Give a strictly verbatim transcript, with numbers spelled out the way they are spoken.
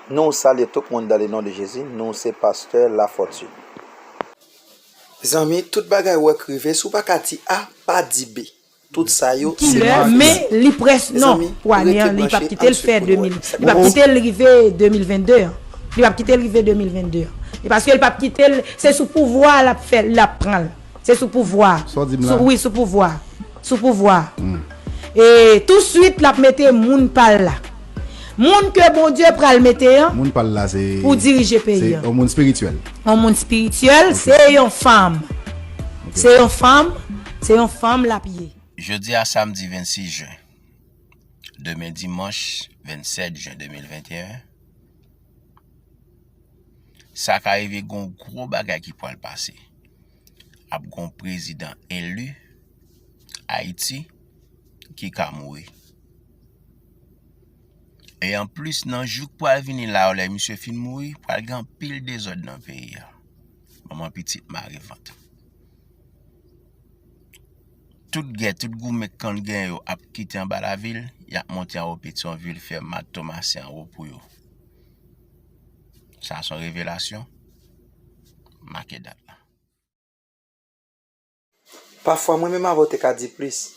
Nou salye tout moun dans le nom de Jésus. Nou se pastè Lafortune. Zanmi, tout bagay ou wè k rive, si w pa ka di A, pa di B. Tout sa yo, se lè, men li près non. Pou ane an, li p ap kite l fè de mil, li p ap kite l rive de mil vennde an. Li p ap kite l rive de mil vennde an. E paske li p ap kite l, se sou pouvwa a l ap fè, l ap pran l. Se sou pouvwa. Sa w di m la? Wi, sou pouvwa. Sou pouvwa. E touswit, l ap mete moun pa l la. Moun ke Bondye pral mete an pou dirije peyi an. Moun pa l la, se yon moun espirityèl. Yon moun espirityèl, se yon fanm. Se yon fanm, se yon fanm l ap ye. Jodi a samdi vennsis jen, demen dimanch vennsèt jen de mil venteyen, sa ka rive gon gwo bagay ki pral pase. Ap gon prezidan eli Ayiti ki ka mouri. E anplis, nan jou k pral vini la yo, lè misye fin mouri, pral gen anpil dezòd nan peyi a. Manman pitit mare vant. Tout gè, tout goumen k konn gen yo ap kite anba lavil, y ap monte anwo Petyonvil, fè mat Tomasen anwo pou yo. Sa se yon revelasyon. Make dat la. Pafwa, mwen menm avè w te ka di plis.